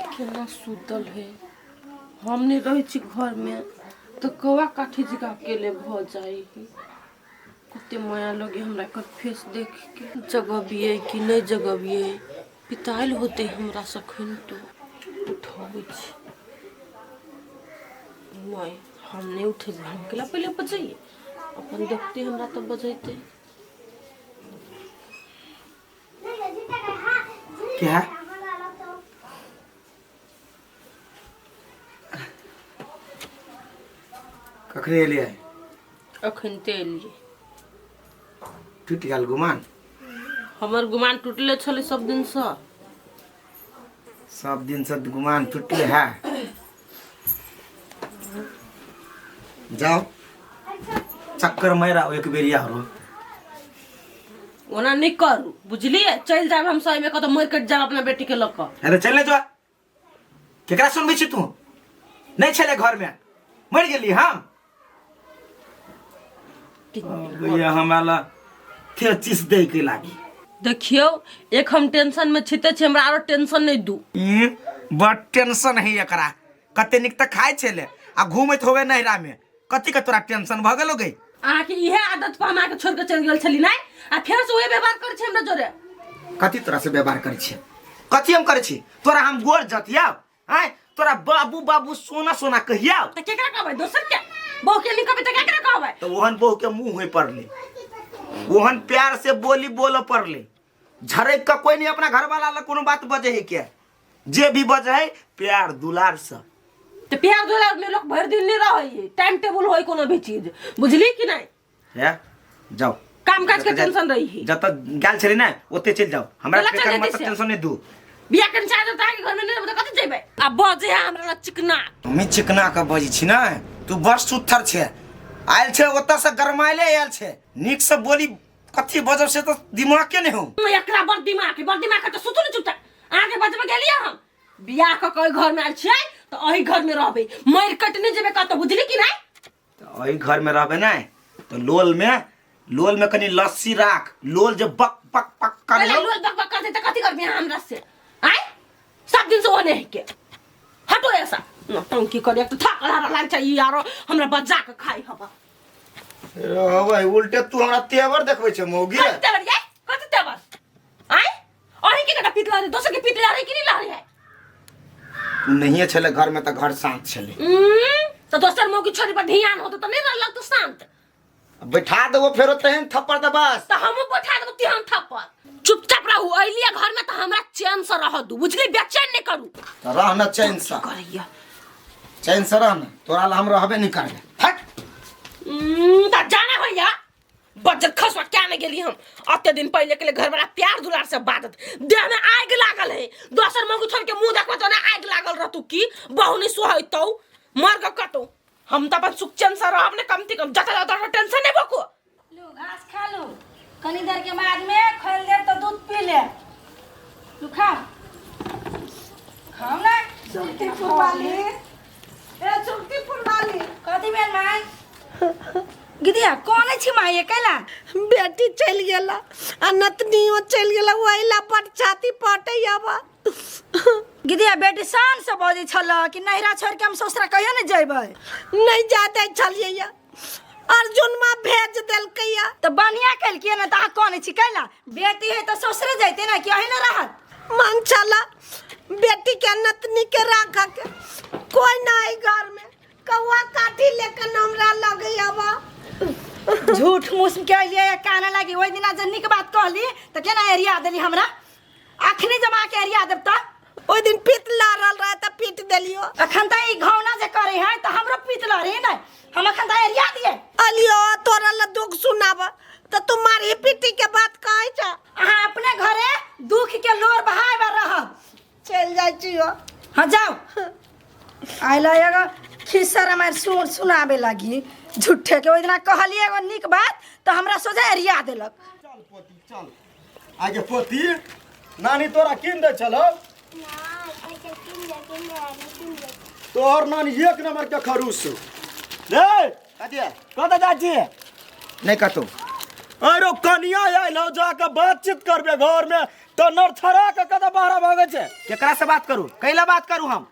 केना सुतल है। हम नहि रहै छी घरमे तऽ कौआ काठी जकाँ अकेले भऽ जाइ है। कते माया लगे हमरा एकर फेस देख के। जगबियै कि नहि जगबियै, पितायल होतै हमरा सखन तो। उठबै छी नहि, हम नहि उठेबै। हम केला पहिले बजैयै, अपन देखतै हमरा तऽ बजेतै। क्या कखने एलियै? अखन ते एलियै। टूटि गेल गुमान? हमर गुमान टूटले छलै सब दिनसँ। सब दिनसँ गुमान टूटले है। जाओ चक्कर मारि आउ एक बेरिया आरो। ओना नहि करू, बुझलियै? चलि जायब हम सही में, कतौ मरि कटि जायब अपना बेटी के लऽ कऽ। अरे चल ने जो, केकरा सुनबै छी तू? नहि छलै घरमे, मरि गेली हम। भैया हमरा ला थेचिस दै के लागी। देखियौ, एक हम टेंशन में छिते छी, हमरा आरो टेंशन नहीं दू। ई बड़ टेंशन है एकरा। कते नीक तऽ खाइ छलै आ घूमैत होबे नैहरा में, कथी के तोरा टेंशन भऽ गेलो गई? अहाँके इहे आदत पर हम अहाँके छोड़ के चलि गेल छली नहि, आ फेर से उहे व्यवहार करै छी हमरा जोरे। कथी तोरा से व्यवहार करै छी? कथी हम करै छी तोरा? हम गोर जतियाव आय तोरा बाबू बाबू सोना सोना कहियाव? तऽ केकरा कहबै? दोसर के बहू के नहि कहबै तऽ केकरा कहबै? तऽ ओहन बहू के मुंह होय पड़ले, ओहन प्यार से बोली बोल पड़ले, झरक के कोई नहीं अपना घर वाला ला कोनो बात बजे है के, जे भी बजे है प्यार दुलार से। तऽ प्यार दुलार में लोग भरि दिन नहीं रहै, टाइम टेबुल होय कोनो भी चीज, बुझली कि नहीं? है जाओ। काम काज के टेंशन रही है। जत गेल छली ने ओते चलि जाओ, हमरा चला चल एकर जेतै मतलब से। टेंशन नहीं दू। बिया के चाहे तो आगे घर में नहीं रहबै तऽ कतऽ जेबै? आ बजे है हमरा लग चिकना। हमी चिकना के बजै छी ने, तू बड़ सुथर छे, आयल छे ओतऽ से गरमाइले आयल छे, नीक से बोली कथी बजब से तऽ दिमागे नहीं हो। एकरा बड़ दिमाग है, बड़ दिमाग है तऽ सुतू ने चुपचाप। अहाँके बजबे गेलियै हम बियाह कऽ के ओहि घर में आयल छियै तऽ एहि घर में रहबै, मरि कटि नहि जेबै कतऽ, बुझली कि नहि? तऽ एहि घर में रहबै नहि तऽ लोल में कनि लस्सी राख, लोल जे बक बक बक करे। पहिले लोल बक बक करतै तऽ कथी करबै अहाँ हमरा से? आँय, सब दिन से ओने है के हटो, ऐसा नौटंकी करे तऽ थक रहल छै ई, आरो हमरा बजा के खाइ हवा। रहबै उल्टे तू हमरा तेवर देखबै छै मौगी। कथी तेवर ये? कथी तेवर? आँय, अहीं के कटा पीत लहरे, दोसर के पीत लहरे कि नहीं लहरे है? तू नहिए छले घर में तऽ घर शांत छले। तऽ दोसर मौगी छोरी पर ध्यान होतो तऽ नहीं रहलक तो शांत। बैठा देबो फेरो तेहन थप्पड़ तऽ बस। तऽ हमहूँ बैठा देबो तेहन थप्पड़। चुपचाप रहू, अइलियै घर में तऽ हमरा चैन से रह दू, बुझली? बेचैन नहीं करू। तऽ रह न चैन से। करैया चैन से रह न, तोरा ला हम रहबे नहीं करबे। हट। तऽ जाना होइया बज्जर खसवा, क्या नहीं गेली हम अते दिन पहले के लिए घर वाला प्यार दुलार से बाजत, देह में आग लागल है। दोसर मगु छोड़ के मुंह देखबे तो ना आग लागल रहतू की बहु नहीं सोहतौ, मर के कटो। हम तो अपन सुख चैन से रहब ने कम से कम, जता जता टेंशन नहीं बको। लू घास खा लू, कनी देर के बाद में खोल देब तो दूध पी ले। लू खाओ, खाओ ना। सुखतीपुर वाली, ए सुखतीपुर वाली। कथी भेल माय? गिदिया कोने छी माय कैला? बेटी चलि गेला आ नतनियो चलि गेला, ओहि ला बड़ छाती पटै आबा। गिदिया बेटी शान से बजै छल कि नैहरा छोड़ के हम ससुरा कहियो ने जेबै। नहीं जा दै छलियै या, अर्जुन माँ भेज देलकै या। तऽ बढ़िया केलकै ने, तऽ अहाँ कोने छी कैला? बेटी है तऽ ससुरे जैते ने कि अहीं ने रहत? मन छला बेटी के नतनी के राख के, कोई ना है घर में, कौआ काठी लेकर हमरा लगे आबा। झूठ मूस के अलियै काने लागी। ओहि दिना जे नीक बात कहली तऽ केना एरिया देली हमरा, अखनी जमा के एरिया देब तऽ? ओहि दिन पीत लड़ल रहे तऽ पीट देलियो। अखन तऽ ई घौना जे करे है तऽ हमरो पीत लड़े ने, हम अखन तऽ एरिया दिए। अलियो तोरा ला दुख सुनाब तऽ तू मारी पीटी के बात कहै छ। अहाँ अपने घरे दुख के लोर बहाय बार रहब। चलि जाइ छियो। हाँ जाओ। आइला एगो खिस्सा रामायण सुनाबे लागी झूठे के। ओहि दिना कहलियै एगो नीक बात तऽ हमरा सोझा एरिया देलक। चल पोती चल, आगे पोती नानी तोरा कीन दे छलो। तोहर नानी एक नंबर के खरूस रे। कथी है? कतऽ जाइ छी? नहीं कतौ। अरे कनिया आयल हो, जाके बातचीत करबे घर में, तऽ नरछरा के कतऽ बाहर भागै छै। केकरा से बात करू, कैला बात करू हम?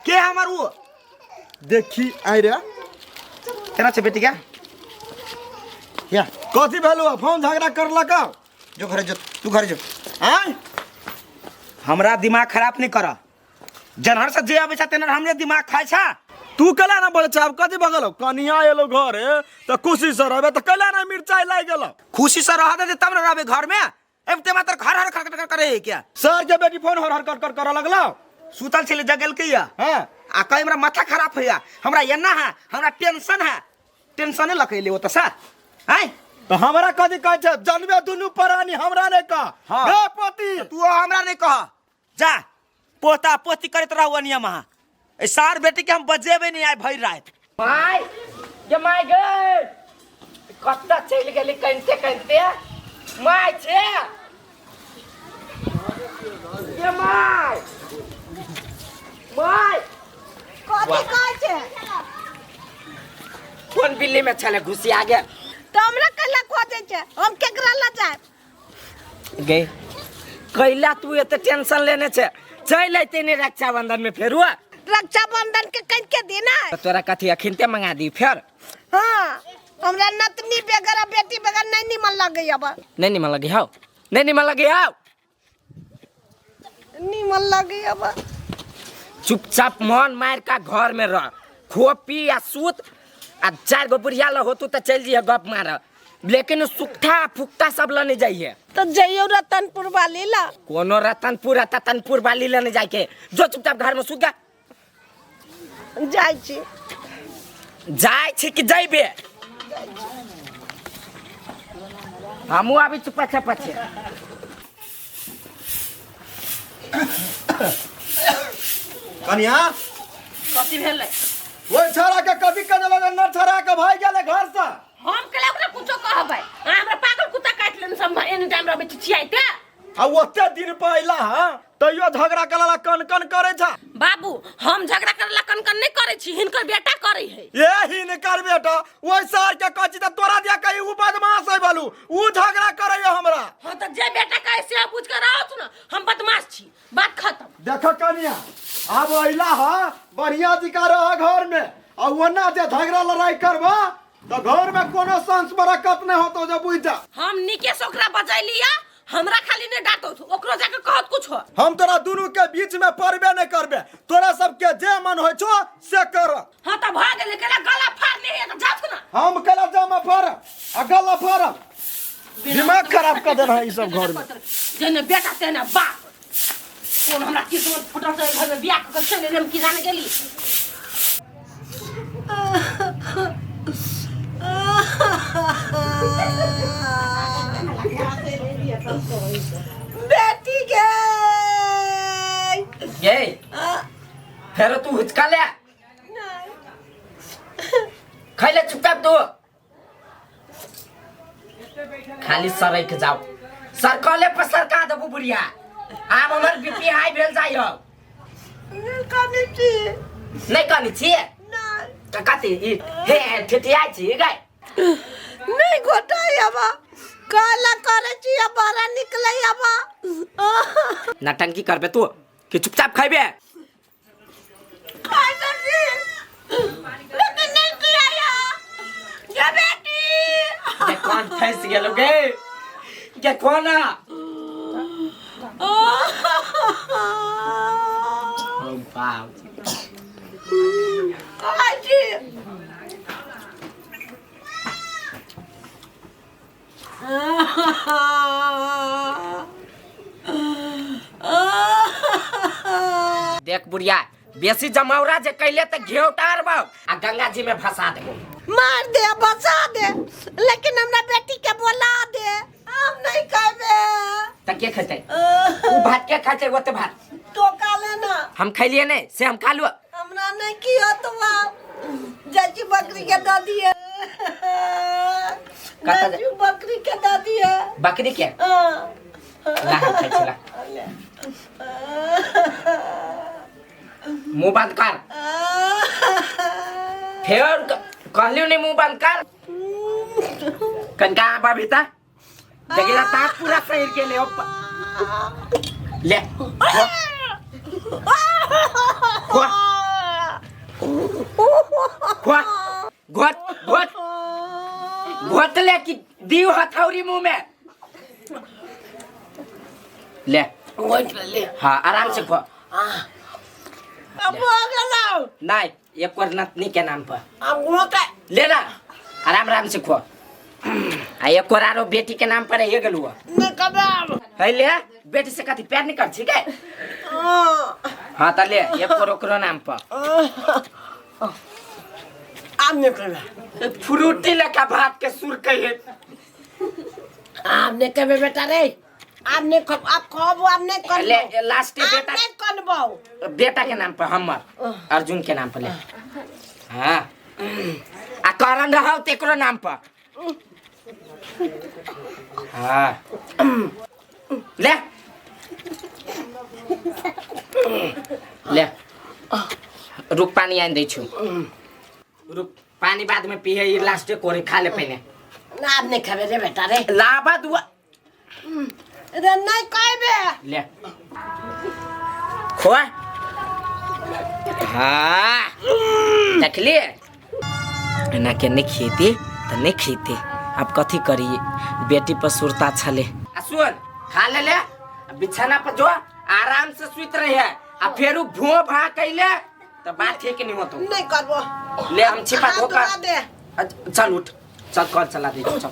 के हमर वो देखी आइ रे। केना छै बेटी के? या कथी भेलौ? फोन झगड़ा करलक। जो घरे जो, तू घरे जो। आय हमरा दिमाग खराब नहीं कर। जनहर से जे आबै छै तेनहर हमरे दिमाग खाइ छै। तू कैला ना बोले छै? आब कथी भगल? कनिया एलो घरे तऽ खुशी से रहबे, तऽ कैला ना मिरचाई लागि गेलो? खुशी से रह दे तब न रहबे घर में। एबते मात्र घर हर खर खर करे है क्या? सर के बेटी फोन हर हर कर कर करे लगलो। सुतल छले जगल के या। हाँ। आ कहे हमरा माथा खराब होया, हमरा एना है, हमरा टेंशन है, टेंशने लकैले ओतऽ से। आय तो हमरा कथी कहै छै? जनबे दुनू प्राणी, हमरा नहीं कह। हाँ। गे पोती तू हमरा नहीं कह, जा पोता पोती करैत रहू अनिया महा। ए सार बेटी के हम बजेबे नहीं आइ भरि राति। माय गे माय गे, कतऽ चलि गेली कनिते कनिते? माय छे गे my, my. कथी कहै छै? कोन बिल्ली में छले घुसिया गेल? तऽ हमरा कैला खोजै छै? हम केकरा लऽ जायब? गे कैला तू एते टेंशन लेने छे? चलि अयते ने रक्षाबंधन में फेरू। रक्षाबंधन के कनि के दिन है। तोरा कथी अखिनते मंगा दी फेर? हाँ, हमरा नतनी बेगर आ बेटी बेगर नहीं निमन लगैया बा। नहीं निमन लगे हौ, नहीं निमन लगे हौ। निमन लगैया बा। चुपचाप मन मार का घर में रह, खो पी आ सूत, आ चार गो बुढ़िया ल होतू तऽ चलि जइहे गप मार, लेकिन सुखता फुकता सब लने जाइए। तो जइयो रतनपुर वाली ला। कोनो रतनपुर आ ततनपुर वाली लने जाइके, जो चुपचाप घर में सुत गा। जाइ छी। जाइ छी कि जइबे? हमहूँ आबै छी पाछे पाछे। कनिया कथी भेलै? ओहि छोरा के कथी कहने लगल? नरछरा के भागि गेलै घर से। हम केला ओकरा कुछो कहबै? अहाँ हमरा पागल कुत्ता काटि लेने सब एनी टाइम रहबै चिचियाइते। आ ओते दिन पर अयला हँ तैयो झगड़ा करला कन कन करै छ। बाबू हम झगड़ा करला कन कन नहीं करै छी, हिनकर बेटा करै है। ए हिनकर बेटा ओहि सार के कहै छी तऽ तोरा दिया कही उ बदमाश है बलू, उ झगड़ा करै हमरा। हाँ तऽ जे बेटा कहै से बुझ के रहत न, हम बदमाश छी, बात खत्म। देख कनिया आब अयला हँ बढ़िया जिका रह घर में, आ ओना जे झगड़ा लड़ाई करबा तऽ घर में कोनो संस बरकत नहीं होतो, जे बुझ जा। हम निके से ओकरा बजैलिया, हमरा खाली नहीं डांटत, ओकरो जाके कहत कुछ हो। हम तोरा दुनू के बीच में पड़बे नहीं करबे, तोरा सबके जे मन होइ छौ से कर। हाँ तऽ भऽ गेलै, केला गला फाड़ने है तऽ जाथ ना। हम केला जामा फाड़ब आ गला फाड़ब, दिमाग खराब कर देना है ई सब घर में। जेने बेटा तेने बाप, कोन हमरा किस्मत फुटल छै घर में बियाह कऽ के चलि एलियै, हम की जाने गेली। बेटी गे गे फेरो तू हुचका ले खैले चुपचाप तू खाली सरक जाओ, सरकले पर सरका देबू बुढ़िया। आब हमर बीपी हाई भेल जाइ हौ। कनी छी? नहीं कनी छी? नहीं। तऽ कथी ई हे ठेठियाइ छी गै? नहीं घोटाइ अब कहला करै छी, अब बड़ा निकलै अब। नटंकी करबे तू कि चुपचाप खैबे? खाइ तऽ छी लेकिन नहीं किया गे बेटी। गे कोन फंस गेलो गे? गे कोन ओ बाप खाइ छी। देख बुढ़िया बेसी जमावरा जे कैले तऽ घेव टारबौ आ गंगा जी में फंसा देबौ। मार दे बचा दे, लेकिन हमरा बेटी के बोला दे, हम नहीं कहबे। तऽ के खेतै उ भात? के खाइ छै ओते भात? तो खा लेना। हम खैलिए नहीं से हम खा लू। हमरा नहीं कियो तो आप चाची बकरी के दऽ दिए। कतऽ चाची बकरी के दऽ दिए। बकरी के? हाँ। ला हम खाइ छी, ला। मुंह बंद कर। फेर कहलियो नहीं मुंह बंद कर। कनका आबा भीतर। देखिला ताक पूरा सहिर गेले ओ ले खो खो घोट घोट घोट ले कि दियो हथौड़ी मुंह में ले ले हाँ आराम से खो अब हो गेलौ नहीं एक और नतनी के नाम पर अब गोटे ले ला आराम आराम से खो आ एक और आरो बेटी के नाम पर हे गेलु नहीं कबाब है ले बेटी से कथी प्यार नहीं कर छी के हाँ त ले एक और ओकरो नाम पर आब नहीं करबे फ्रूटी लेखा भात के सुर कहे आब नहीं करबे बेटा रे आब नहीं कर आब कहबो आब नहीं करबो ले लास्ट आब बेटा नहीं करबो बेटा के नाम पर हमर अर्जुन के नाम पर ले हाँ आ करण रहो तेकरो नाम पर हाँ ले ले रुक पानी आनि दै छु रुक पानी बाद में पिए ई लास्टे कोरे खा ले पहिने ना आब नहीं खेबे रे बेटा रे लाबा दुआ रे नहीं कहबे ले खोआ हाँ देखलिए एना के नहीं खेती तऽ नहीं खेती अब कथी करिए बेटी पर सुरता छले आ सुन खा ले ले आ बिछाना पर जो आराम से सुत रही है आ फेरू भो भा कैले तो बात ठीक नहीं होतो नहीं करबो ले हम छिपा हाथ धोखा धोआ दे चल उठ चल कल चला दे चल